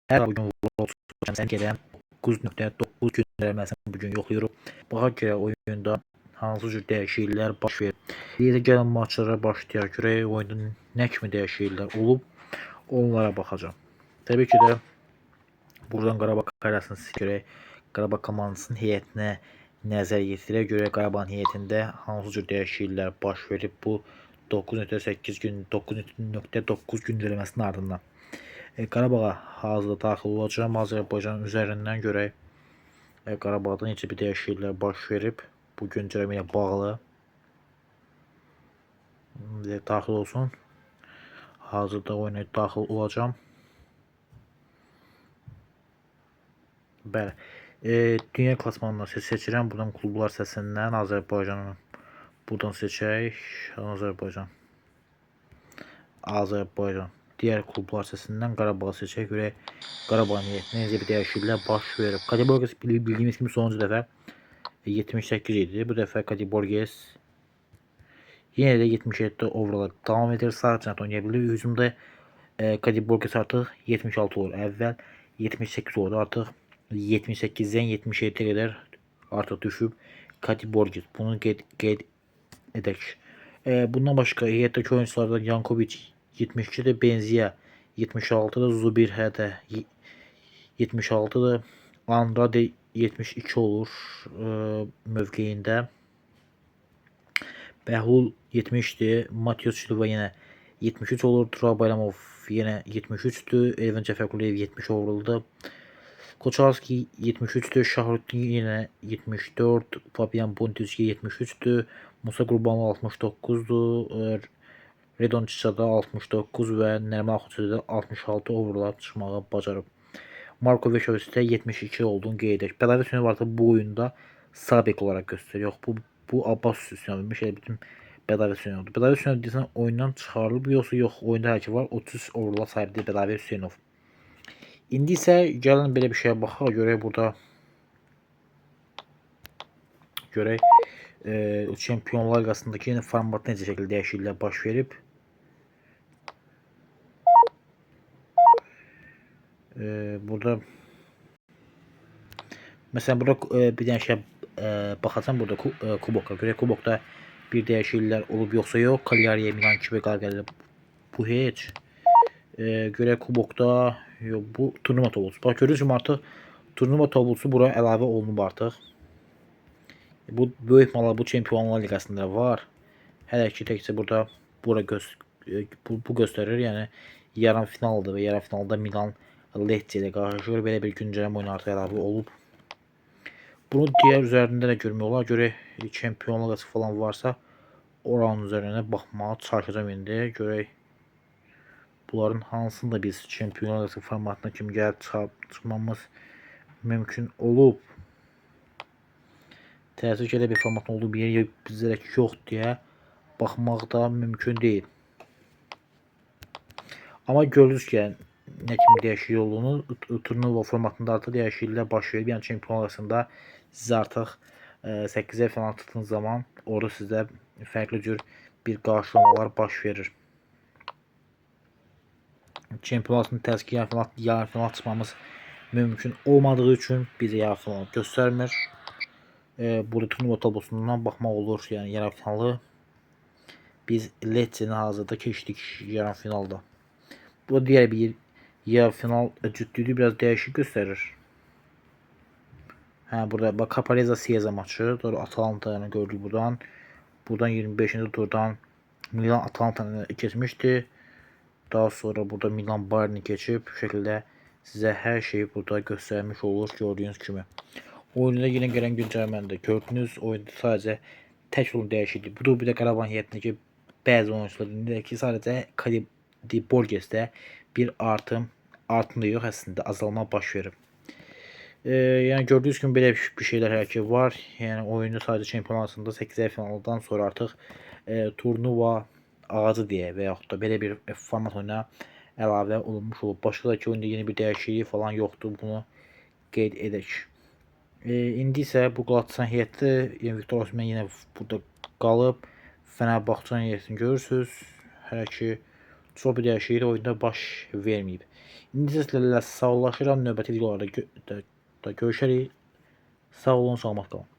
Hər bugün Wolves gələn 9.9 güncəlləməsini bugün yoxlayırıq. Baxaq görək oyunda hansı cür dəyişikliklər baş verir. İndi gəlin maçlara başlayaq. Görək oyunda nə kimi dəyişikliklər olub. Onlara baxacağam. Təbii ki də buradan Qarabağ kariyasını görək. Qarabağ komandasının heyətinə nəzər yetirək. Görək Qarabağın heyətində hansı cür dəyişikliklər baş verib bu 9.8 gün 9.9 güncəlləməsinin ardından. Qarabağa hazırda daxil olacağam. Azərbaycan üzərindən görək Qarabağda necə bir dəyişikliklər baş verib bu güncəlləmə ilə bağlı. Daxil olsun. Hazırda oyuna daxil olacağam. Bəli. Dünya klasmanından seçirəm. Buradan klublar səsindən Azərbaycanı buradan seçək. Azərbaycan. Azərbaycan. Digər klublar səsindən Qarabağı seçək. Görək Qarabağ niyyətinə necə bir dəyişikliklər baş verib. Kadi Borges bildiyimiz kimi sonuncu dəfə 78 idi. Bu dəfə Kadi Borges yenə də 77 overalla davam edir. Sağ cinahda oynaya bilir. Hücumda Kadi Borges artıq 76 olur. Əvvəl 78 oldu. Artıq 78-dən 77-yə qədər artıq düşüb Kadi Borges. Bunu qeyd edək. Bundan başqa heyətdəki oyunculardan Yankovic 72-dir, Benzia 76-dır, Zubir hədə 76-dır, Andrade 72 olur mövqeyində. Bəhlul 70-dir, Matius Silva yenə 73 olur, Tural Bayramov yenə 73-dür, Elvin Cəfərquliyev 70 overalldır. Koçarski 73-dür, Şahruddin yenə 74, Fabian Bundesliga 73-dür, Musa Qurbanov 69-dur, Redon Çiçada 69 və Nəriman Axundzadə 66 overalla çıxmağı bacarıb. Marko Veşoviç də 72 olduğunu qeyd edək. Bəlavi Hüseynov artıq bu oyunda sağ bek olaraq göstərir. Yox, bu Abbas Hüseynovmuş, elə bütün Bəlavi Hüseynovdur. Bəlavi Hüseynov deyəsən oyundan çıxarılıb, yoxsa yox, oyunda hələ ki var. 30 overalla sahibdir Bəlavi Hüseynov. İndi isə gəlin belə bir şeyə baxaq, görək burada görək Çempionlar Liqasındakı yeni formatda necə şəkildə dəyişikliklər baş verib. Burada məsələn burada bir dənə şey baxacağam burada kuboka. Görək kubokda bir dəyişikliklər olub yoxsa yox. Cagliari Milan 2-1 qalib gəlib. Bu heç. Görək kubokda yox, bu turnuva tablosu. Bax görürsünüz artıq turnuva tablosu bura əlavə olunub artıq. Bu böyük ehtimalla bu Çempionlar Liqasında var. Hələ ki təkcə burada bura bu göstərir. Yəni yarım finaldır və yarım finalda Milan Lecce ilə qarşılaşır. Belə bir güncəlləmə oyunu artıq əlavə olub. Bunu digər üzərində də görmək olar. Görək Çempionlar Liqası falan varsa oranın üzərinə baxmağa çalışacağam indi. Görək bunların hansını da biz Çempionlar Liqası formatına kimi gəlib çıxmamız mümkün olub. Təəssüf ki, elə bir formatın olduğu bir yer bizlərə yox deyə baxmaq da mümkün deyil. Amma görürüz ki, yəni, nə kimi dəyişiklik olduğunu turnuva formatında artıq dəyişikliklər baş verib. Yəni Çempionlar Liqasında siz artıq 8-ə final çıxdığınız zaman orada sizdə fərqli cür bir qarşılamalar baş verir. Çempionlar Liqasında təəssüf ki, yarım final çıxmamız mümkün olmadığı üçün bizə yarım final göstərmir. Burada turnuva tablosundan baxmaq olur. Yəni yarım finalı biz Lecce-ni hazırda keçdik yarım finalda. Bu da digər bir yarım final cütlüyü biraz dəyişik göstərir. Hə, burada bax Caparezza Chiesa maçı. Doğru Atalanta-nı gördük buradan. Buradan 25-ci turdan Milan Atalanta-nı keçmişdi. Daha sonra burada Milan Bayern'i keçib bu şəkildə sizə hər şeyi burada göstərmiş olur gördüyünüz kimi. Oyunda yenə gələn güncəlləməni də gördünüz. Oyunda sadəcə tək olan dəyişiklik budur. Bir də Qarabağ heyətindəki bəzi oyunçular indi ki, sadəcə Kadi Borges'də bir artım, artım da yox, əslində azalma baş verib. Yəni gördüyünüz kimi belə bir şeylər hələ ki var. Yəni oyunda sadəcə Çempionlar Liqasında 8-ə finaldan sonra artıq turnuva ağacı deyə və yaxud da belə bir format oyuna əlavə olunmuş olub. Başqa da ki, oyunda yeni bir dəyişiklik falan yoxdur. Bunu qeyd edək. İndi isə bu Galatasaray heyəti, yəni Viktor Osimhen yenə burada qalıb. Fenerbahçenin heyətini görürsünüz. Hələ ki Çox bir dəyişiklik oyunda baş verməyib. İndi sizlərlə sağollaşıram. Növbəti videolarda da görüşərik. Sağ olun, salamat qalın.